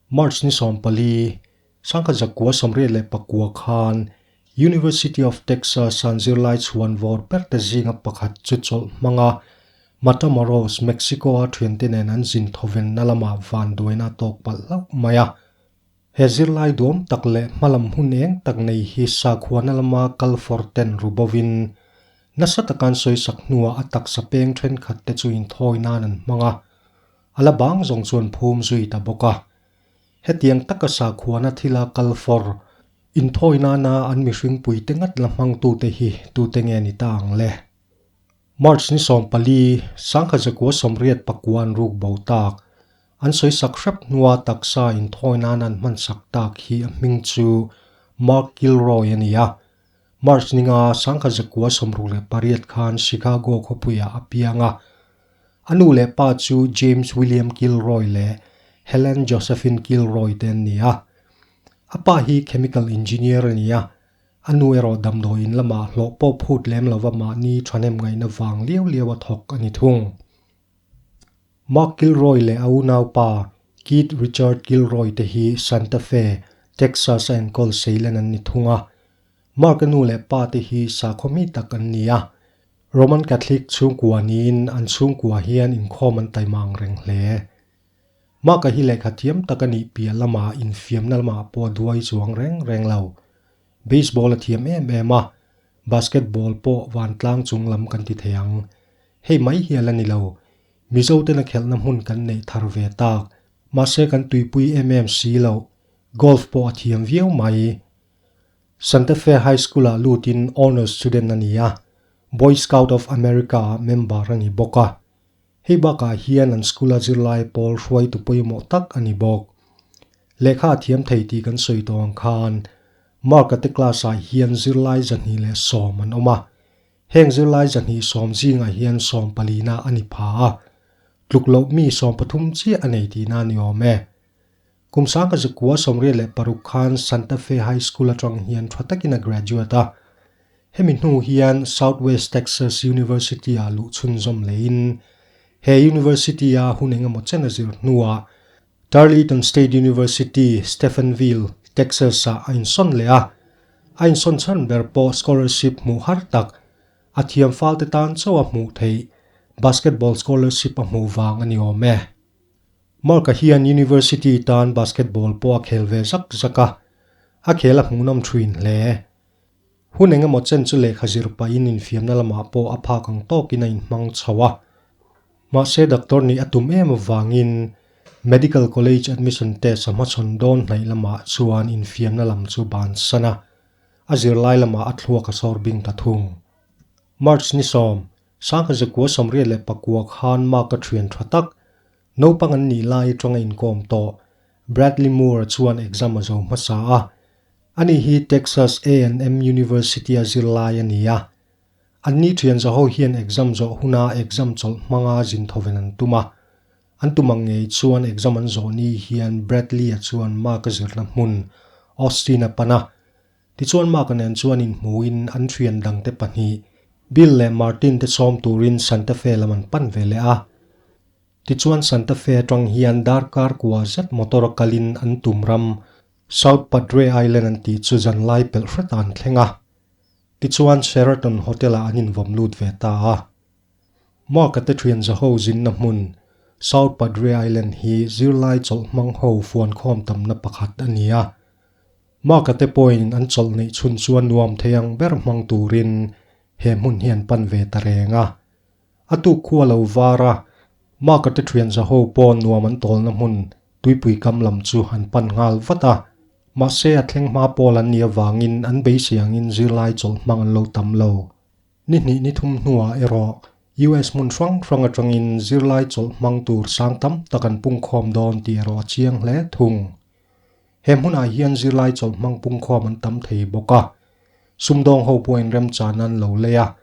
March ni 14, 1989 khan University of Texas an zirlai chhuan vawr ber te zinga pakhat chu chawlh hmanga Matamoros, Mexico a thiante nen an zin thawvenna lamah vanduaina tawk palh hlauh mai a. He zirlai duam tak leh hmalam hun eng tak nei hi sakhuana lama kal fawr ten ru bovin nasa taka an sawisak hnuah a taksa peng thenkhat te chu inthawi nan an hmang a, a la bang zawng chuan phum zui ta bawk a. Hetiang taka sakhuana thila kal fawr inthawi nana an mihring puite ngat la hmangtute hi tute nge ni ta ang le? March ni 14, 1989 an ruk bo tak. An sawisak hrep hnua taksa inthawi nan an hmansak tak hi a hming chu Mark Gilroy a ni a. March ni nga, 1968 khan Chicago khawpuiah a piang a. A nu leh pa chu James William Gilroy leh Helen Josephine Gilroy te an ni a. A pa hi chemical engineer a ni a. A nu erawh damdawiin lamah hlawh pawh phut lem lova mahni thahnem ngaihna vang liau liau a thawk a ni thung. Mark Gilroy leh a unaupa Keith Richard Gilroy te hi Santa Fe, Texas a enkawl seilen an ni thung a. Mark-a nu leh pa te hi sakhaw mi tak an ni a. Roman Catholic chhungkua niin an chhungkua hian inkhawm an taima ang reng hle. Mark-a hi lehkha thiam tak a nih piah lamah infiamna lamah pawh a duai chuang reng reng lo. Baseball a thiam em em a, basketball pawh vantlang chung lam kan ti thei ang. Hei mai hi a la ni lo. Mizo tena khelhna hmun kan neih thar ve tak. Mahse kan tuipui em em si loh. Golf pawh a thiam viau mai. Santa Fe High School-ah lutin Honors student a ni a, Boy Scout of America-ah member a ni bawk a. Hei bakah hian an school-a zirlai pawl hruaitu pawimawh tak a ni bawk. Lehkha a thiam thei tih kan sawi tawh ang khan Mark-a te class-ah hian zirlai 210 an awm a. Heng zirlai 210 zingah hian 14-na a ni pha a, tluk loh mi 13 chiah a nei tihna a ni awm e. Kum 1986 khan Santa Fe High School atang hian tha takin a graduate a. Hemi hnu hian Southwest Texas University-ah luh chhunzawm leiin he university-a hun engemaw chen a zir hnuah Tarleton State University, Stephenville, Texas-ah a insawn leh a. A insawn chhan ber pawh scholarship hmuh har tak, a thiam falte tan chauh a hmuh theih basketball scholarship a hmuh vang a ni awm e. Mark-a hian University tan basketball pawh a khel ve zak zak a, a khel a hmuhnawm thuin hle. Hun engemaw chen chu lehkha zir pahin infiamna lamah pawh a phak ang tawkin a inhmang chho a. Mahse doctor nih a tum em avangin Medical College admission test a hmachhawn dawn hnaih lamah chuan infiamna lam chu bansan a, a zirlai lamah a thluak a sawr bing ta thung. March ni 10, 1989 khan Mark-a thian tha tak, naupang an nih lai atanga inkawm tawh, Bradley Moore-a chuan exam a zo hmasa a. Ani hi Texas A&M University-a zirlai a ni a. Anni thian zaho hian exam zawh huna exam chawlh hmanga zin thawven an tum a. An tum ang ngei chuan exam an zawh ni hian Bradley-a chuan Mark-a zirna hmun, Austin-a pan a. Tichuan Mark-a nen chuan inhmuin an thian dangte pahnih, Bill leh Martin te sawm turin Santa Fe lam an pan ve leh a. Tichuan Santa Fe atang hian darkar kua zet motor a kalin an tum ram South Padre Island an tih chu zanlai pelh hret ah an thleng a. Tichuan Sheraton Hotel ah an invawm lut ve ta a. Mark-a te thian zaho zinna hmun South Padre Island hi zirlai chawlh hmang ho fuankhawm tamna pakhat a ni a. Mark-a te pawhin an chawlh neih chhun chuan nuam thei ang ber hmang turin he hmun hi an pan ve ta reng a. A tuk khu a lo var a, Mark-a te thian zaho pawh nuam an tawlna hmun tuipui kam lam chu an pan nghal vat a. Mahse a thleng hma pawl an nih avangin an beisei angin zirlai chawlh hmang an lo tam lo. Ni hnih ni thum hnuah erawh US hmun hrang hrang atangin zirlai chawlh hmang tur sang tam tak an pungkhawm dawn tih erawh a chiang hle thung. He hmunah hian zirlai chawlh hmang pungkhawm an tam thei bawk a, sumdawng ho pawhin remchan an lo lei a.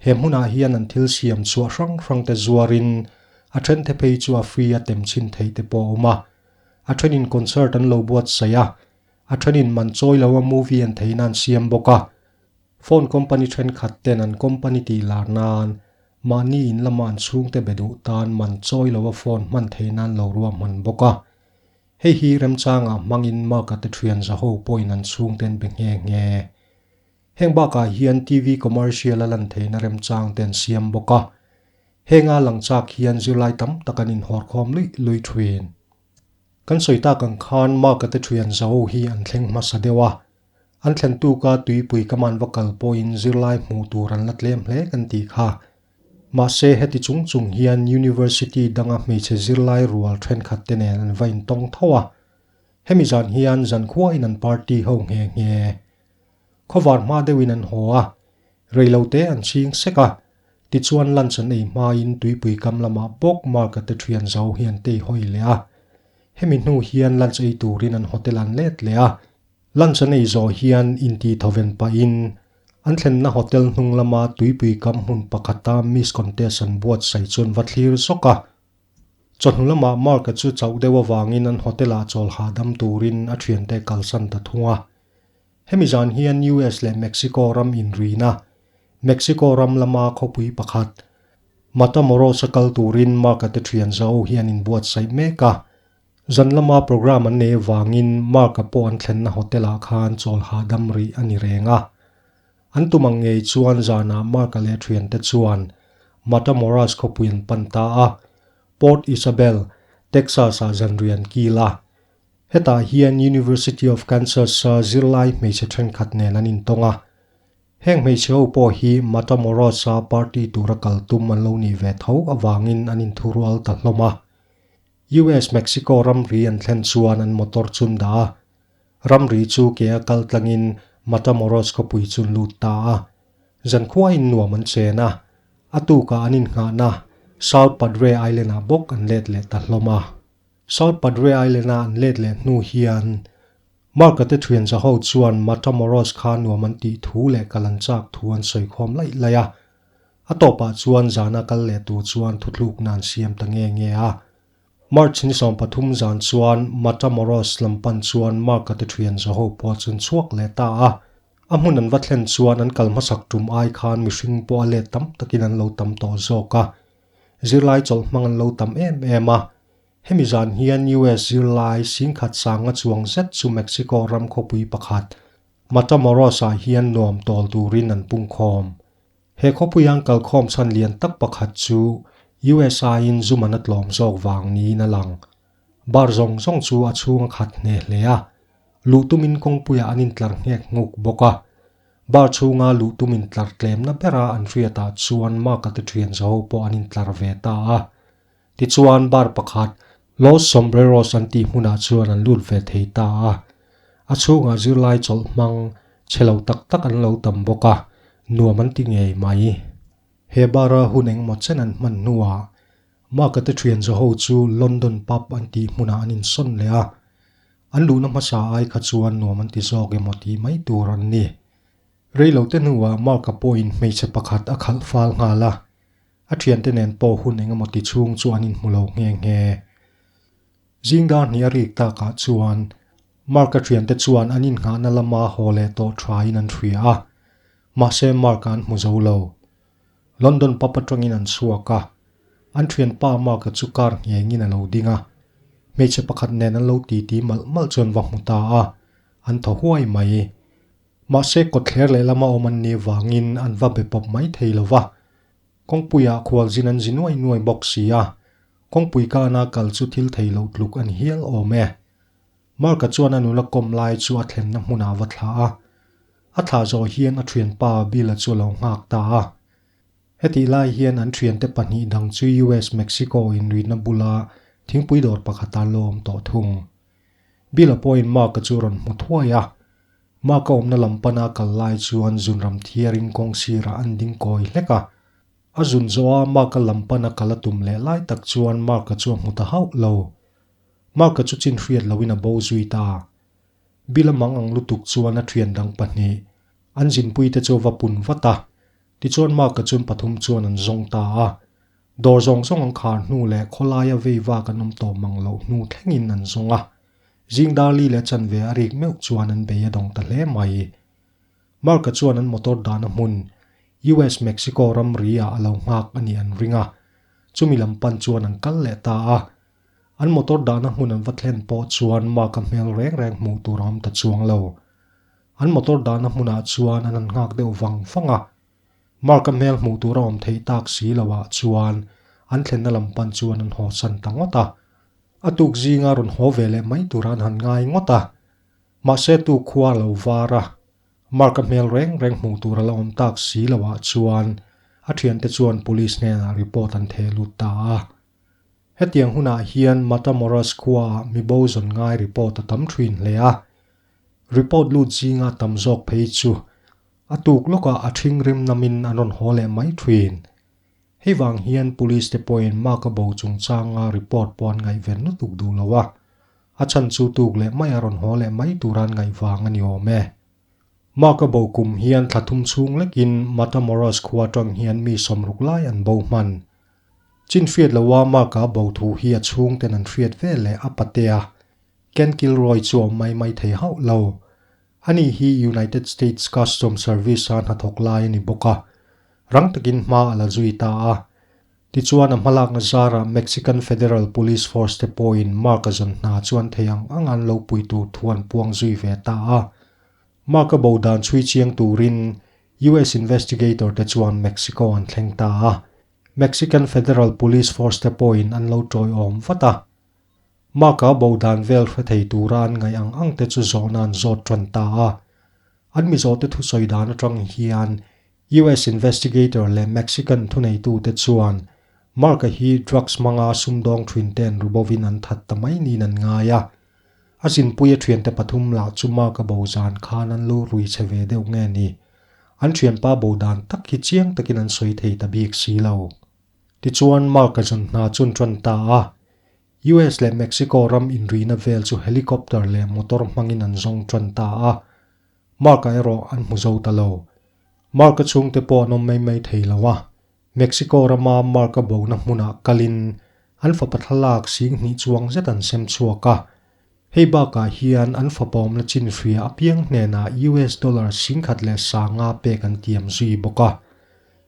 He hmunah hian an thil siam chhuah hrang hrang te zuarin a then te phei chu a free a tem chhin theih te pawh a awm a. A thenin concert an lo buatsaih a, a thenin man chawi lo a movie an theihna an siam bawk a. Phone company thenkhat ten an company tih lar nan mahni in lama an chhungte be duh tan man chawi lo a phone hman theihna an lo ruahman bawk a. Hei hi remchangah hmangin Mark-a te thian zaho pawhin an chhungte an be nghe nghe. Heng bakah hian TV commercial a lan theihna remchang te an siam bawk a. Henga lang chak hian zirlai tam tak an inhawrkhawm luih luih thin. Kan sawi tak ang khan Mark-a te thian zaho hi an thleng hmasa deuh a. An thlen tuka tuipui ka man va kal pawhin zirlai hmuh tur an la tlem hle kan tih kha. Mahse heti chung chung hian University danga hmeichhe zirlai rual thenkhat te nen an va intawng tho a. Hemi zan hian zankhuain an party ho nghe nghe. Khawvar hma deuhin an haw a, reilote an chhing sek a, tichuan lunch an ei hmain tuipui kam lamah bawk Mark-a te thian zo hi an tei hawi leh a. Hemi hnu hian lunch ei turin an hotel an let leh a, Lunch an ei zawh hian intihthawven pahin an thlenna hotel hnung lama tuipui kam hmun pakhata Miss Contest an buatsaih chu an va thlir zawk a. Chawhnu lamah Mark-a chu chauh deuh avangin an hotel-ah chawl hahdam turin a thiante kalsan ta thung a. Hemi zan hian US leh Mexico ram inrina, Mexico ram lama khawpui pakhat, Matamoros-a kal turin Mark-a te thian zo hi an inbuatsaih mek a. Zan lama programme an nei avangin Mark-a pawh an thlenna hotel-ah khan chawl hahdam rih a ni reng a. An tum ang ngei chuan zanah Mark-a leh thiante chuan Matamoras khawpui an pan ta a, Port Isabel, Texas-ah zanriah an kil a. Hetah hian University of Kansas-a zirlai hmeichhe thenkhat nen an intawng a. Heng hmeichhe ho pawh hi Matamoras-a party tura kal tum an lo nih ve tho avangin an inthurual ta hlawm a. US-Mexico ramri an thlen chuan an motor chun dah a, ramri chu ke a kal tlangin Matamoros khawpui chu an lut ta a. Zankhuain nuam an chen a, a tukah an innghahna South Padre Island-ah bawk an let leh ta hlawm a. South Padre Island-a an let leh hnu hian Mark-a te thian zaho chuan Matamoros kha nuam an tih thu leh kal an chak thu an sawi khawm laih laih a. A tawpah chuan zana kal leh tur chuan thuthlukna an siam ta nge nge a. March ni 13 zan chuan Matamoros lam pan chuan Mark-a te thian zaho pawh chu an chhuak leh ta a. A hmun an va thlen chuan an kal hmasak tum ai khan mihring pawh a let tam takin an lo tam tawh zawk a. Zirlai chawlh hmang an lo tam em em a. Hemi zan hian US zirlai singkhat sanga chuang zet chu Mexico ram khawpui pakhat Matamoros-ah hian nuam tawl turin an pungkhawm. He khawpui an kalkhawm chhan lian tak pakhat chu USA-in zum an a tlawm zawk vang niin a lang. Bar zawng zawng chu a chhung a khat hne hle a, luh tumin kawngpuiah an intlar nghek nghuk bawk a. Bar chhunga luh tum intlar tlemna bera an hriatah chuan Mark-a te thian zaho pawh an intlar ve ta a. Tichuan bar pakhat Los Sombreros an tih hmunah chuan an lut ve thei ta a. A chhungah zirlai chawlh hmang chhe lo tak tak an lo tam bawk a, nuam an ti ngei mai. He bara hun engemaw chen an hman hnuah Mark-a te thian zaho chu London Pub an tih hmunah an insawn leh a. An luhna hmasa ai kha chuan nuam an ti zawk emaw tih mai tur an ni. Reilote hnuah Mark-a pawhin hmeichhe pakhat a khalh fal nghal a. A thiante nen pawh hun engemaw ti chhung chu an inhmu lo nghe nghe. Zingdar hnih a rik takah chuan Mark-a thiante chuan an innghahna lama haw leh tawh thain an hria a, mahse Mark-a an hmu zo lo. London pub atangin an chhuak a, an thianpa Mark-a chu car nghengin a lo ding a, hmeichhe pakhat nen an lo titi malh malh chuan va hmu ta a, an thaw huai mai. Mahse kawtthler lehlama awm an nih vangin an va be pawp mai thei lo va, Kawngpuiah khualzin an zi nuai nuai bawk si a, kawngpui kana kal chu thil thei loh tluk a ni hial awm e. Mark-a chuan a nula kawm lai chu a thlenna hmunah va thlah a. A thlah zawh hian a thianpa Bill-a chu a lo nghak ta a. Hetih lai hian an thiante pahnih dang chu US-Mexico inrihna bula thingpui dawr pakhata lo awm tawh thung. Bill-a pawhin Mark-a chu rawn hmu thuai a. Mark-a awmna lam pana kal lai chuan zunram thiarin kawng sirah an ding kawi hlek a. A zun zawha Mark-a lam pana kal a tum leh lai tak chuan Mark-a chu a hmu ta hauh lo. Mark-a chu chin hriat loin a bo zui ta. Bill-a mang ang lutuk chuan a thian dang pahnih, an zinpuite chu a va pun vat a. Tichuan Mark-a chun pathum chuan an zawng ta a. Dawr zawng zawng an khar hnu leh khawlaia vei vak an awm tawh mang loh hnu thlengin an zawng a. Zing darli leh chanve a rik meuh chuan an bei a dawng ta hle mai. Mark-a chuan an motor dahna hmun US-Mexico ramri ah a lo nghak a nih an ring a, chumi lam pan chuan an kal leh ta a. An motor dahna hmun an va thlen pawh chuan Mark-a hmel reng reng hmuh tur a awm ta chuang lo. An motor dahna hmunah chuan an han nghak deuh vang vang a. Mark-a hmel hmuh tur a awm theih tak si loah chuan an thlenna lam pan chuan an haw san ta ngawt a. A tuk zinga rawn haw ve leh mai tura an han ngai ngawt a. Mahse tuk khua a lo var a. Mark-a hmel reng reng hmuh tur a la awm tak si loah chuan a thiante chuan police hnenah report an theh lut ta a. Hetiang hunah hian Matamoras khuaah mibo zawn ngai report a tam thin hle a. Report lut zinga tam zawk phei chu a tuk lawkah a ṭhing rim namin an rawn haw leh mai thin. Hei vang hian police te pawhin Mark-a bo chungchanga report pawh an ngaihven lutuk duh lo a, a chhan chu tuk leh mai a rawn haw leh mai tura an ngaih vang a ni awm e. Mark-a bo kum hian thla thum chhung lekin Matamoras khua atang hian mi sawmruk lai an bo hman. Chin hriat loa Mark-a bo thu hi a chhungten an hriat ve leh a patea Ken Kilroy chu a awm mai mai thei hauh lo. Ani hi United States Customs Service-a hnathawk lai a ni bawk a, rang takin hma a la zui ta a. Tichuan a hmalakna zarah Mexican Federal Police Force te pawhin Mark-a zawn hna chu an thei ang ang an lo pui tur thu an puang zui ve ta a. Mark-a bo dan chhui chiang turin US Investigator te chuan Mexico an thleng ta a. Mexican Federal Police Force te pawhin an lo tawiawm vat a. Mark-a bo dan vel hre thei tura an ngaih ang ang te chu zawhna an zawt tan ta a. An mizawhte thusawi dan atang hian US investigator leh Mexican thuneitute chuan Mark-a hi drugs hmanga sumdawng thin ten rubovin an that ta mai niin an ngai a. A zinpuia thiante pathum lah chu Mark-a bo zan khan an lo rui chhe ve deuh nge ni? An thianpa bo dan tak hi chiang takin an sawi thei ta bik si lo. Tichuan, Mark-a zun hna chun tan ta a. US leh Mexico ram inrihna vel chu helicopter leh motor hmangin an zawng tan ta a. Mark-a erawh an hmu zo ta lo. Mark-a chhungte pawh an awm mai mai thei lo a. Mexico rama Mark-a bona hmunah kalin an fapa thlalak sing hnih chuang zet an sem chhuak a. Hei bakah hian an fapa awmna chin hria apiang hnenah US dollar singkhat leh sanga pek an tiam zui bawk a.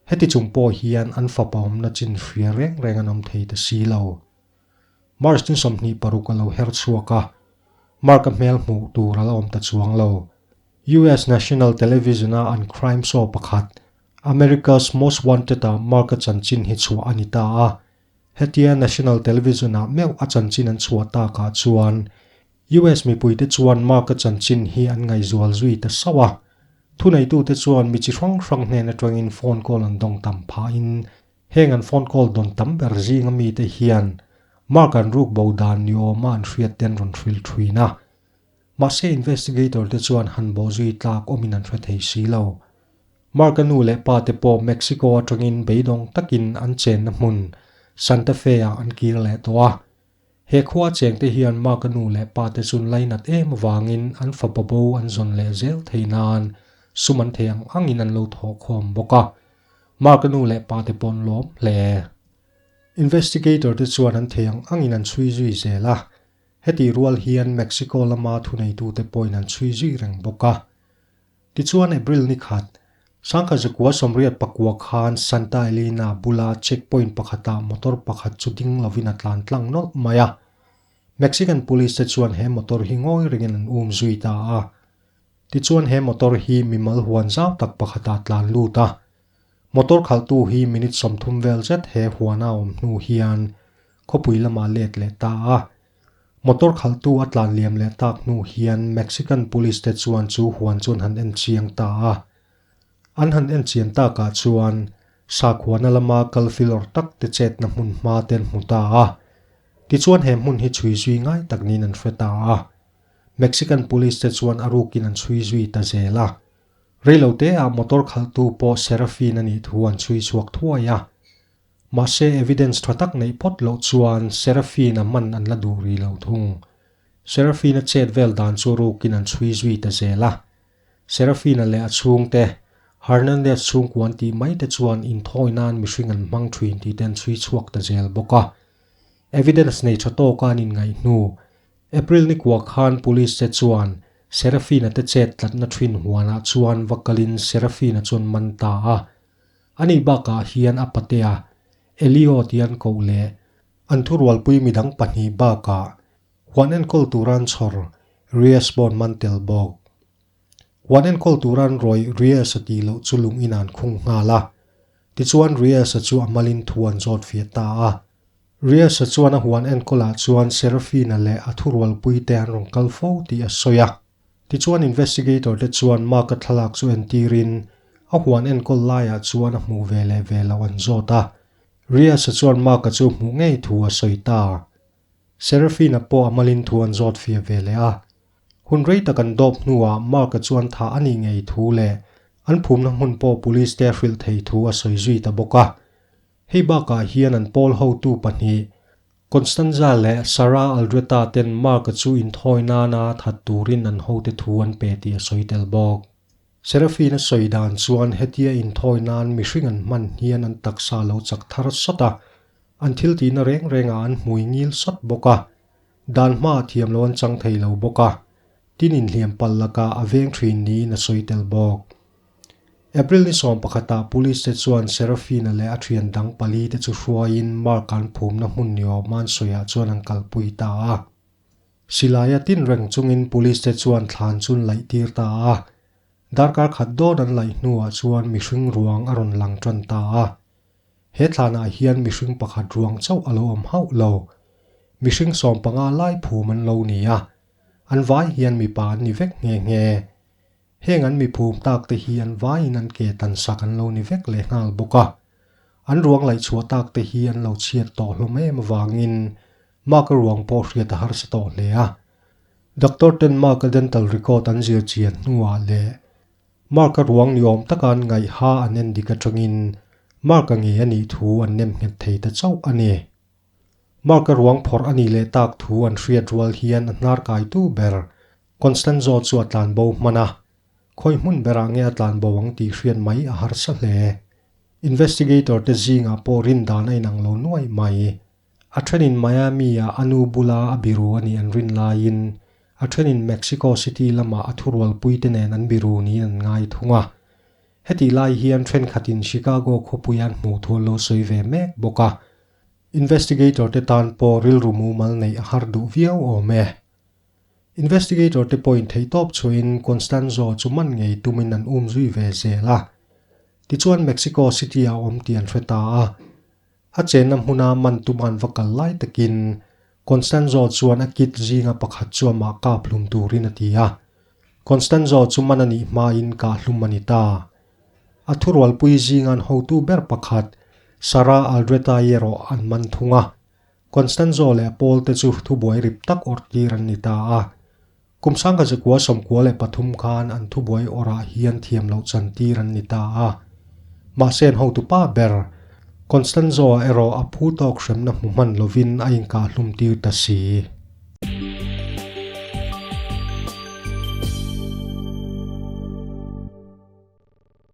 Heti chung pawh hian an fapa awmna chin hria reng reng an awm thei ta si lo. March ni 26 a lo her chhuak a, Mark-a hmel hmuh tur a la awm ta chuang lo. US National Television-a an crime show pakhat, America's Most Wanted-ah Mark-a chanchin hi chhuah a ni ta a. Hetia National Television-ah meuh a chanchin an chhuah takah chuan US mipuite chuan Mark-a chanchin hi an ngaihzual zui ta sauh a. Thuneitute chuan mi chi hrang hrang hnen atangin phone call an dawng tam phahin heng an phone call dawn tam ber zinga mite hian Mark an ruk bo dan ni awma an hriat te an rawn hrilh thin a. Mahse investigator te chuan han bawh zui tlak awmin an hre thei si lo. Mark-a nu leh pa te pawh Mexico atangin beidawng takin an chenna hmun Santa Fe-ah an kir leh tawh a. He khua chengte hian Mark-a nu leh pa te chun lainat em avangin an fapa bo an zawn leh zel thei nan sum an thei ang angin an lo thawh khawm bawk a. Mark-a nu leh pa te pawh an lawm hle. Investigator te chuan an thei ang angin an chhui zui zel a. Hetih rual hian Mexico lama thuneitute pawhin an chhui zui reng bawk a. Tichuan April ni khat, Sangkhat zakua 84 khan Santa Elena bula checkpoint pakhatah motor pakhat chu ding lovin a tlan tlang nawlh mai a. Mexican police te chuan he motor hi ngawi rengin an um zui ta a. Tichuan he motor hi mimal huan zau tak pakhatah tlan lut a. Motor khalhtu hi minute 30 vel zet he huana awm hnu hian khawpui lamah let leh ta a. Motor khalhtu a tlan liam leh tak hnu hian Mexican police te chuan chu huan chu an han en chiang ta a. An han en chian takah chuan sakhuana lama kal filawr tak te chetna hmun hma te an hmu ta a. Tichuan he hmun hi chhui zui ngai tak niin an hre ta a. Mexican police te chuan a rukin an chhui zui ta zel a. Reilote ah motor khalhtu pawh Serafin a nih thu an chhui chhuak thuai a. Mahse evidence tha tak neih phawt loh chuan Serafina man an la duh rih lo thung. Serafina chet vel dan chu rukin an chhui zui ta zel a. Serafina leh a chhungte, Hernandez chhungkuan tih mai te chuan inthawi nan mihring an hmang thin tih te an chhui chhuak ta zel bawk a. Evidence nei tha tawka an inngaih hnu, April ni kua khan police te chuan Serafina te chet tlatna thin huanah chuan va kalin Serafina chuan man ta a. Ani bakah hian a patea, Elio tih an koh leh. An thurualpui midang pahnih bakah huan enkawl tura an chhawr Reyes pawh an man tel bawk. Huan enkawl tura an rawih Reyes a tih loh chu lung in an khung nghal a. Tichuan Reyes-a chu a malin thu an zawt fiah ta a. Reyes-a chuan a huan enkawlah chuan Serafina leh a thurualpui te an rawn kal fo tih a sawi a. Tichuan investigator te chuan Mark-a thlalak chu entirin a huan enkawl laiah chuan a hmuh ve leh ve loh an zawt a. Reyes-a chuan Mark-a chu hmuh ngei thu a sawi ta. Serafina pawh a malin thu an zawt fiah ve leh a. Hun rei tak an dawp hnuah Mark-a chuan thah a nih ngei thu leh an phumna hmun pawh police te a hrilh thei thu a sawi zui ta bawk a. Hei bakah hian an pawl hotu pahnih, Constanza leh Sarah Aldretta ten Mark-a chu inthawi nana that turin an hote thu an pe tih a sawi tel bawk. Serafina sawi dan chuan hetia inthawi nan mihring an hman hian an taksa lo chak thar sawt a, an thil tihna reng rengah an hmui ngil sawt bawk a. Dan hma a thiam lo an chang thei lo bawk a, tin inhliam palh lakah a veng thin niin a sawi tel bawk. April ni sawm pakhatah Police te chuan Serafina leh a thian dang pali te chu hruaiin Mark an phumna hmun ni awm an sawiah chuan an kalpui ta a. Silaia tin reng chungin Police te chuan thlan chu an laih tir ta a, darkar khat dawn an laih hnuah chuan mihring ruang a rawn lang tan ta a. He thlanah hian mihring pakhat ruang chauh a lo awm hauh lo. Mihring sawmpanga lai phum an lo ni a, an vai hian mipa an ni vek nghe nghe. Heng an mi phum tak te hi an vaiin an ke tan sak an lo ni vek leh nghal bawk a. An ruang laihchhuah tak te hi an lo chhiat tawh hlawm em avangin Mark-a ruang pawh hriat a harsa tawh hle a. Doctor ten Mark-a dental record an zir chian hnuah leh Mark-a ruang ni awm taka an ngaiha an en dik atangin Mark-a nge a nih thu an nem nghet thei ta chauh a ni. Mark-a ruang phawrh a nih leh tak thu an hriat rual hian a hnar kaitu ber Constanzo chu a tlanbo hman a, khawi hmun berah nge a tlanbo ang tih hriat mai a harsa hle. Investigator te zingah pawh rindan a inang lo nuai mai. A thenin Miami-ah a nu bula a biru a nih an rin laiin a thenin Mexico City lamah a thurualpuite nen an biru niin an ngai thung a. Hetih lai hian thenkhatin Chicago khawpui an hmuh thu an lo sawi ve mek bawk a. Investigator te tan pawh rilru mumal neih a har duh viau awm e. Investigator te pawhin theihtawp chhuahin Constanzo chu man ngei tumin an um zui ve zel a. Tichuan Mexico City-ah a awm tih an hre ta a. A chenna hmuna man tuman va kal lai takin Constanzo chuan a kit zinga pakhat chu amah kap hlum turin a ti a. Constanzo chu man a nih hmain kah hlum a ni ta. A thurualpui zingan hotu ber pakhat Sarah Aldretta-i erawh an man thung a. Constanzo leh Paul te chu thubuai rip tak awrh tir an ni ta a. Kum sangkhat zakua 93 khan an thubuai awrhah hian thiam loh chan tir an ni ta a. Mahse an hotu pa ber, Constanzo-a erawh a phu tawk hremna hmu hman lovin a inkah hlum tir ta si.